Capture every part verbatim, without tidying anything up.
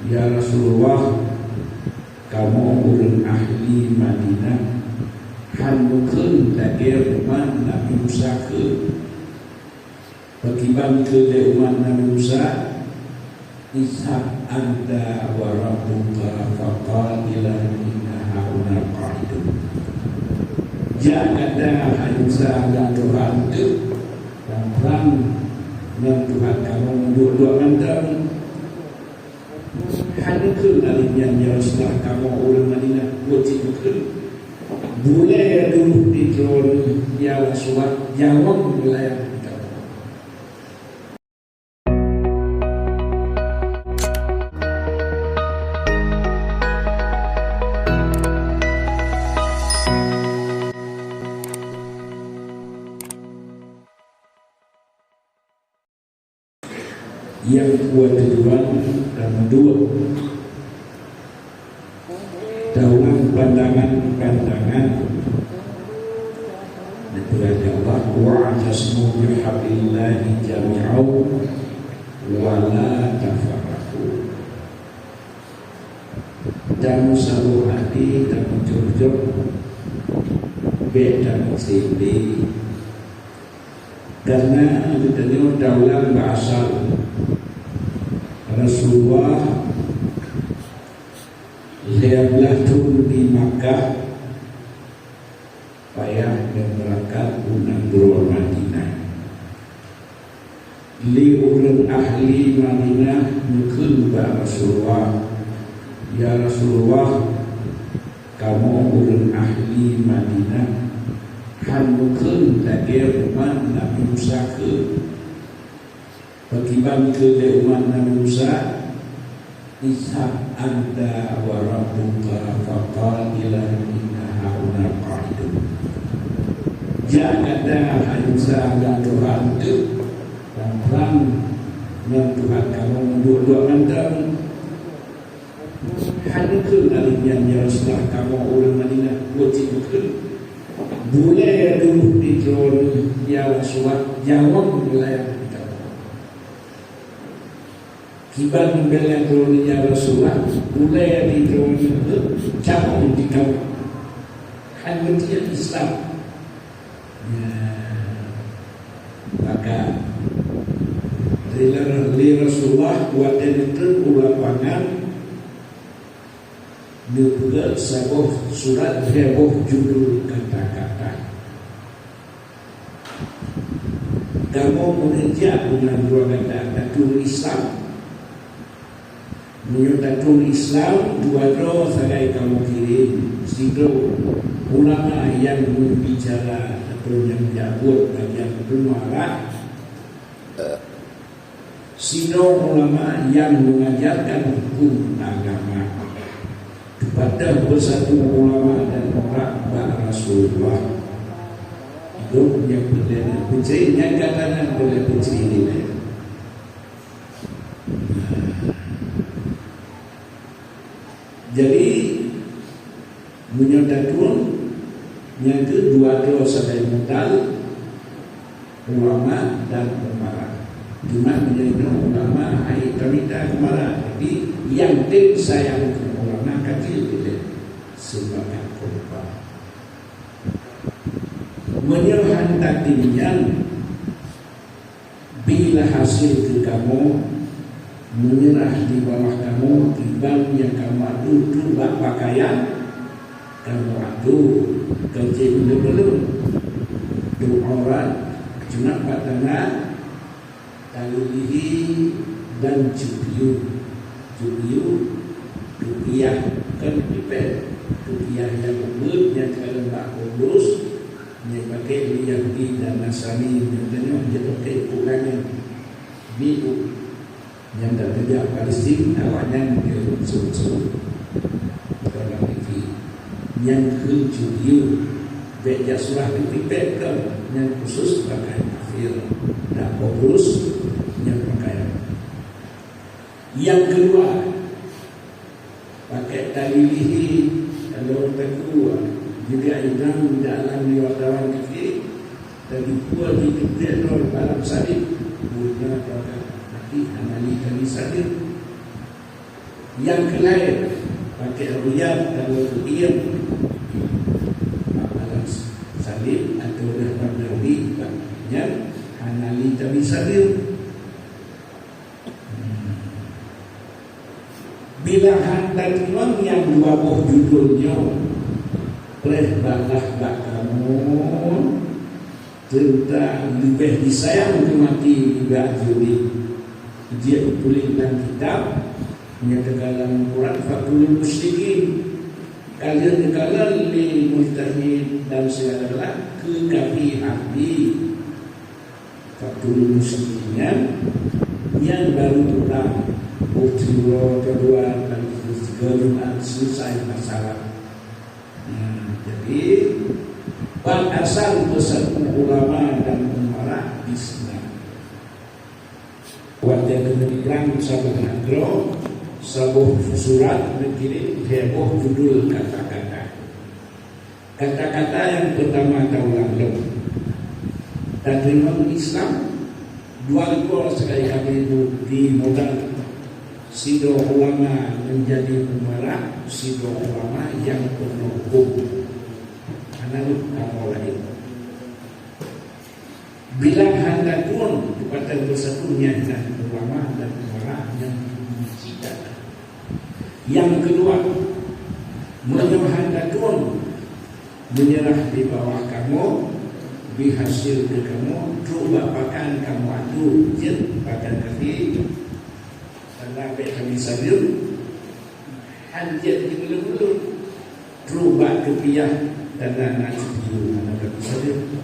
"Ya Rasulullah, kamoe ureuëng ahli Madinah hana mungken lagée umat Nabi Musa keuh. Pakriban keuh lé umat Nabi Musa, 'Idhhab anta wa rabbuka faqatila inna hahuna qa'idun.' Jak gata, hai Musa, ngon Tuhan teuh, dan prang ngon Tuhan kamoe duek-duek mantong. Hana keuh nalin nyan, ya Rasulullah, kamoe ureuëng Madinah buet cit meukeun. Bulée dulu di droeneuh, ya Rasulullah, nyawöng meulayan kamoe." Nyang keudua tujuan dan dua, dalam pandangan-pandangan daripada Allah, "Wa'tasimu bihablillahi jami'an wa la tafarraqu." Tamusaboh até, tamucok-cok, bék tameuseubé. Karena geutanyoe taulang bak asai. Rasulullah lhée blaih thon di Makkah, payah dan beurangkat u nanggroe Madinah. Lé ureuëng ahli Madinah meukeun bak Rasulullah, "Ya Rasulullah, kamoe ureuëng ahli Madinah hana mungken lagée umat Nabi Musa keuh." Pakriban keuh lé umat Nabi Musa, "Idhhab anta wa rabbuka faqatila inna hahuna qa'idun." Jak gata, hai Musa, ngon Tuhan teuh, dan prang ngon Tuhan kamoe duek-duek mantong. Hana keuh nalin nyan, ya Rasulullah, kamoe ureuëng Madinah buet cit meukeun. Bulée dulu di droeneuh, ya Rasulullah, nyawöng meulayan kamoe. Kiban bela droeneuh, ya Rasulullah, bulée di droeneuh, nyawöng di kamoe. Hana meuteumé Islam. Ya, maka, lé Rasulullah watée neutron u lapangan, neupeugét saboh surat lhée boh judul kata-kata. Kamoe meungeujak u nanggroe gata, tatron Islam. Meunyoe tatron Islam, dua droe sagai kamoe kirém, sidroe ulama nyang meubicara atau nyang jak buet bagian peumarak, sidroe ulama nyang mengajarkan hukum agama. Teupatéh beusatu ulama dan umat bak Rasulullah. Hidup nyang peureulée peucaya, nyang gata nyang peureulée peucaya nilai. Jadi, meunyoe tatron, nyang keu dua droe sagai modal, ulama dan peumarak. Cuma meunyoe ulama hai tamita peumarak, tapi nyang tem sayang keu ulama kacil ilée sebagai korban. Meunyoe hana tem nyan, Bilah hase keu kamoe, meunyeurah di bawah kamoe, kiban nyang kamoe adu trok bak peukayan, kamoe adu keu jeuet ulôn-ulôn. Trok aurat, cuma bak tangan, tali lehe dan cupiu. Cupiu, kupiah, kon pipet. Kupiah nyang ubeut nyang ka lôn bak kurus, Nyang pakai lé Yahudi dan Nasrani nyoe tanyoe jeuet pakai u langét. Di u nyang dak teuga Palestin, awaknyan jeuet seuôt-seuôt. Kon lam TV. Nyang keu cupiu, bék jak surah keu pipet kon, nyang khusus pakai kafir. Dak fokus nyang pakai. Nyang keudua, pakai tali lehe, kalau takue, jadi idang dalam lé wartawan dikit, tali pue jiteubiet lom dalam saleb, guna pakai, tapi hana lé tali saleb. Nyang keu laén, pakai ruyat dan ruyat, bak balang salib atau dah bak Nabi, bak nyan hana lé tabi saleuem. Bila han tateurimong nyang dua boh judul nyoe, preh bak Allah bak kamoe, teuntang leubeh disayang keu maté nibak jeuet. Jeuet teutuléh lam kitab nyang teuka lam Quran, "Faqtulul musyrikin." Ka lheueh neukalon lé mujtahid dan segala keu kafé hati. Faqtulul musyrikin nyan, nyan baru pulang. Boh siuroe keudua dan ketiga Jumat selesai masalah. Nah, jadi, ban asal beusatu ulama dan umara di sinan. Watèe keuneuk prang saboh nanggroe, saboh surat neukirém lhèe boh judul kata-kata. Kata-kata nyang peutama taulang lom. Tateurimong Islam, dua likor sekali kami di modal. Sidroe ulama menjadi umara, sidroe ulama nyang peurunoe huköm. Hana lôn kamoe laén. Bila hana tueng teupatéh beusatu nyan, nyan ulama dan umara nyang cita. Nyang keudua, meunyoe hana tueng, meunyeurah di bawah kamoe, bri hasil keu kamoe, trok bak pakan kamoe atu, jeuet pakan kafé, tanda bèk kami saleuem, han jeuet jimeuleueng-meuleueng. Trok bak keupiah dan na, na cupiu, hana bak saleuem.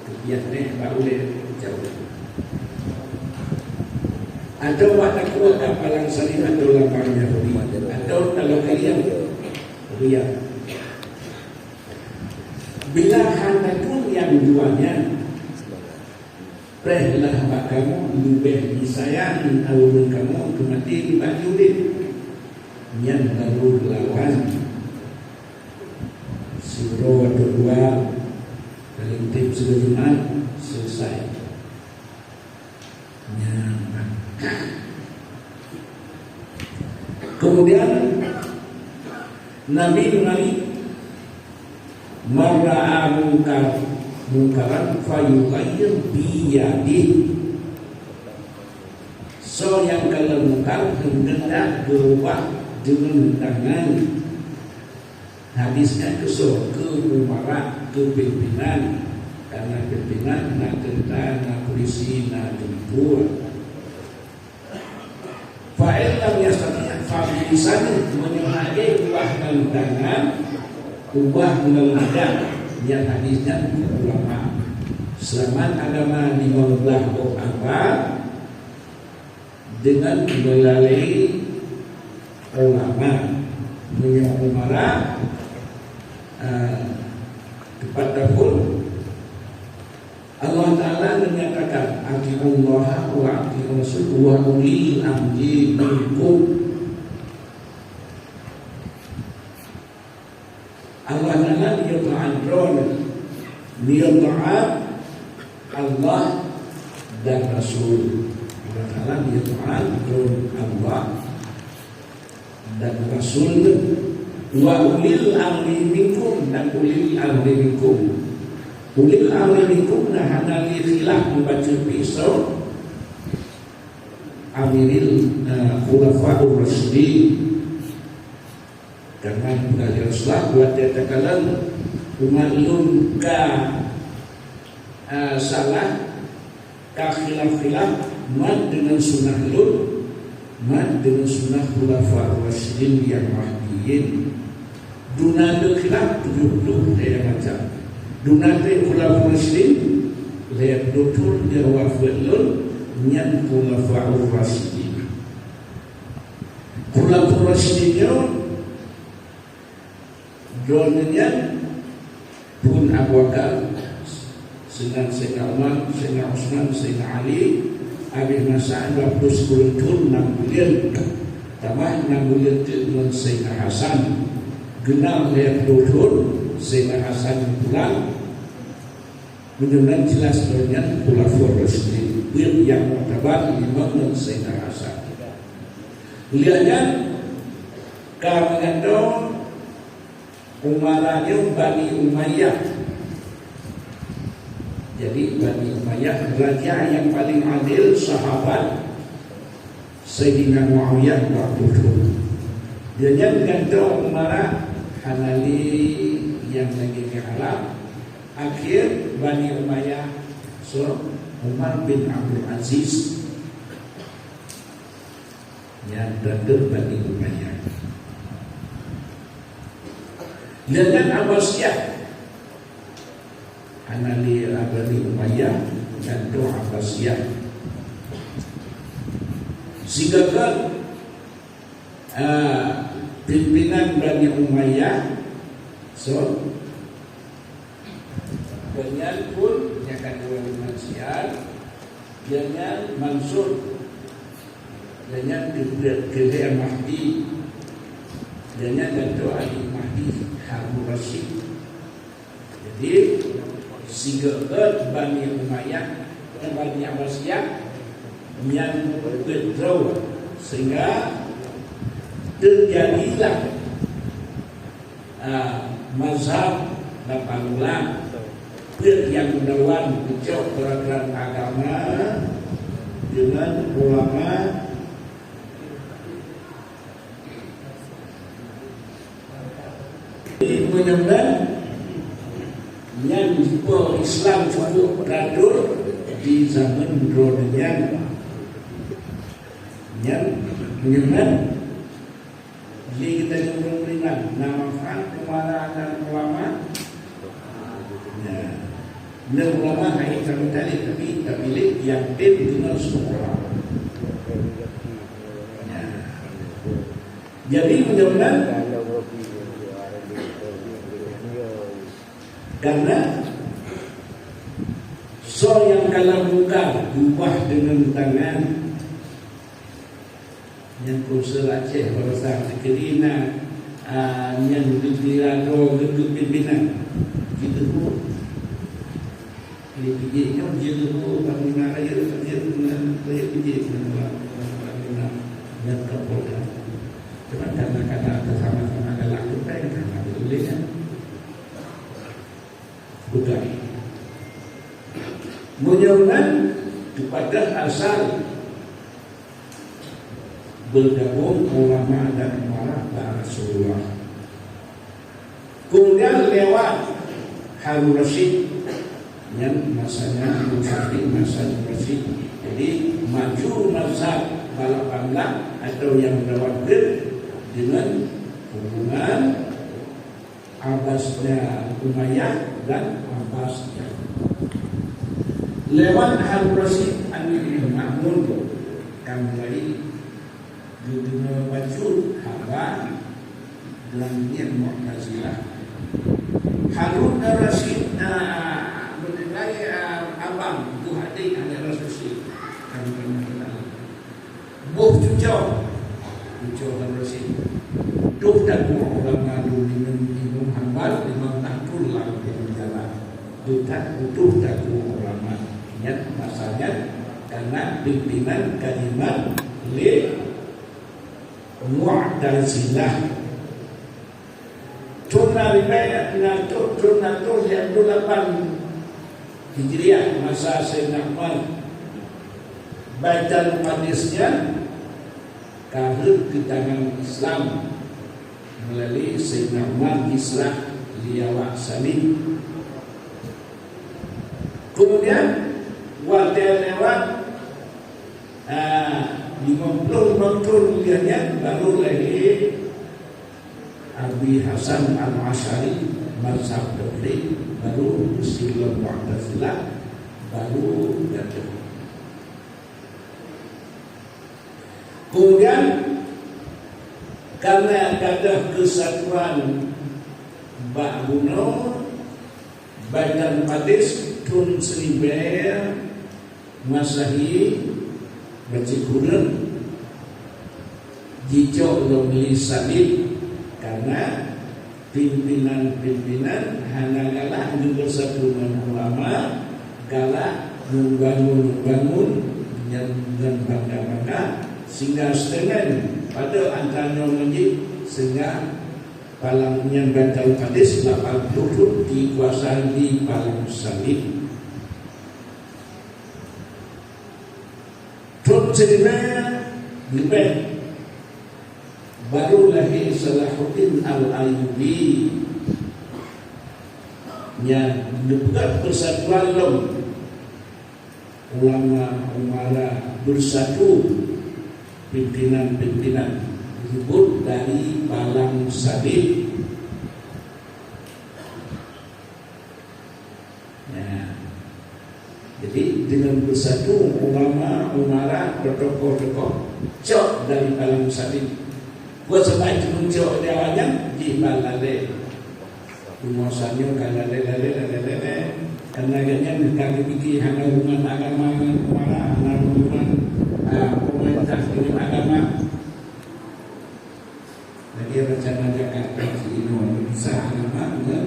Keupiah nèh bak ulèe jauh. Atau bak takue bak palang saleuem atau lam bank Yahudi, atau taloh kalian. Riya. Bila hana tueng nyang dua nyan, preh lah bak kamoe leubeh disayang ureueng kamoe keu maté nibak udép. Nyan baru lawan. Siuroe atau dua kali udép sigoe Jumat, selesai. Nyan. Kemudian Nabi meunari, "Man ra'a mungkar, mungkaran falyughayyir biyadihi." Soe nyang kalon mungkar, heundak geuubah deungon tangan. Hadis nyan keu soe? Keu umara, keu pimpinan. Karena pimpinan na teuntra, na polisi, na teumpue. Fa in lam yastati' fa bilisanihi, meunyoe hana ubah ngon tangan, ubah ngon lidah. Nyan hadis nyan ulama. Seulamat agama limong blah boh abad, dengan melalui ulama. Meunyoe umara, eh, tepat tahun, Allah Ta'ala menyatakan, "Ati'ullaha wa ati'ur rasul wa ulil amri minkum." Allah Ta'ala dia taat droe, dia taat Allah dan Rasul. Allah Ta'ala dia taat droe Allah dan Rasul. Wa ulil amri minkum, dan ulil amri minkum. Ulil amri minkum, nah, hana lé khilaf membaca pisau amiril, eh, khulafa'ur rasyidin. Karena peugah lé Rasulullah, watèe takalon umat lôn ka, eh, salah, ka khilaf-khilaf, mat deungon sunnah lôn, mat deungon sunnah khulafa'ur rasyidin nyang mahdiyyin. Duna lôn khilaf tujoh ploh lhèe macam. Duna trép khulafa'ur rasyidin, lhèe ploh thôn nyang wafeuet lôn, nyan khulafa'ur rasyidin. Khulafa'ur rasyidin nyoe, droeneuh nyan, phôn Abu Bakar, sinan Saidina Umar, Saidina Utsman, Saidina Ali, abéh masa dua ploh sikureueng thôn, nam buleuen, tamah nam buleuen teuk ngon Saidina Hasan. Geunap lhèe ploh thôn, Saidina Hasan pulang. Meunyoe nan jeulaih lom nyan khulafa'ur rasyidin, peuet nyang muktabar limong ngon Saidina Hasan. Lheueh nyan, Ka meugantoe umara nyoe Bani Umayyah. Jadi, Bani Umayyah, raja nyang paleng adil sahabat Saidina Muawiyah bak Uhud. Gobnyan gantoe umara, hana lé nyang lagèe nyan Arab. Akhé Bani Umayyah, so, Umar bin Abdul Aziz, nyan raja Bani Umayyah. Gobnyan Abbasiyah. Hana lé Bani Umayyah, gantoe Abbasiyah. Sigoe, ah, pimpinan Bani Umayyah, so, gobnyan pun nyang ka dua lima sial, gobnyan Mansur, gobnyan keu-, keu-, keu Mahdi, gobnyan gantoe Ali Mahdi, Harun Rasyid. Jadi, sigoe Bani Umayyah, Bani Abbasiyah, nyan peuet droe, sehingga teujadilah, ah, mazhab lapan ulang, peuet nyang meudawan geucok peuraturan agama deungon ulama. Jadi, meunyoe nyan, nyan jipo Islam cukup teratur di zaman droeneuh nyan. Nyan, meunyoe nyan, di kita nyoe ureueng beriman, na manfaat umara dan ulama. Nah, ulama hai kami tadi, tapi, tapi lé nyang tem deungon ulama. Nah. Jadi, meunyoe nyan, karena soe nyang ka lheueh mungkar, ubah deungon tangan, nyang konsul Aceh, barisan keudina, ah, nyang geukira droe geukeu pimpinan, jiteupeue. Di Pidie nyoe jeuet leumo bangunan rayeuk, rayeuk ngon rayeuk Pidie ngon bangunan ngon Kapolda. Cuma karena, karena sama-sama galak, bukan karena boleh kan? Bukan. Meunyoe nyan, teupakat asal bergabung ulama dan umara bak Rasulullah. Kemudian lewat Harun Rasyid, nyan masanya Imam Syafi'i, masa Harun Rasyid. Jadi, maju mazhab balapan belah atau nyang meudawan deungon hubungan Abbasiyah, Umayyah dan Abbasiyah. Lewat Harun Rasyid, Amirul Ma'mun, ka mulai geudeungoe bacut haba lam dunia Mu'tazilah. Harun Rasyid, ah, menilai, ah, abang, buah adik Harun Rasyid. Kami pernah kenal. Boh cucoe, cucoe Harun Rasyid. Duek takue ulama dum Imam Hambal, Imam Nahtul lam penjara. Duek takue, duek takue ulama. Nyan masa nyan karena pimpinan ka jimat lé Mu'tazilah. Thon ribèe na, thon, thon na, thon limong ploh lapan Hijriah, masa Saidina Umar, Baitul Maqdis nyan ka rhot keu tangan Islam meulalu Saidina Umar, diseurah lé awak Salim. Kemudian, watèe lewat, ah, limong ploh limong thon lheueh nyan, baru lahé Abi Hasan Al-Asy'ari, mazhab Tabligh, baru Mu'tazilah, baru gadôh. Kemudian, karena gadôh keusatuan bak bunoe, Baitul Maqdis thon siribèe Masehi, bacut kureueng, jicok lom lé Salim, karena pimpinan-pimpinan hana galak geubeusatu ngon ulama, galak membangun-bangun nyan ngon bangga-bangga, sehingga siteungoh padub antara nyoe ngon jih Sehingga Palang nyan Baitul Maqdis lapan puluh thon dikuasai di Palang Salib. Thon siribèe leubeh baru lahé Salahuddin Al-Ayyubi. Nyan neupeugah persatuan lom ulama, umara beusatu, pimpinan-pimpinan, geubeuet dari Palang Salib. Ya. Jadi, deungon beusatu ulama, umara, tokoh-tokoh cok dari Palang Salib. Buet sabai teumeucok di awak nyan, jih ban lalé. Rumoh sanyoe ka lalé-lalé, lalé-lalé. Karena gobnyan ka geupike hana hubungan agama ngon umara, hana hubungan, ah, pemerintah ngon agama. Lagèe rencana Jakarta siinoe, bisa agama ngon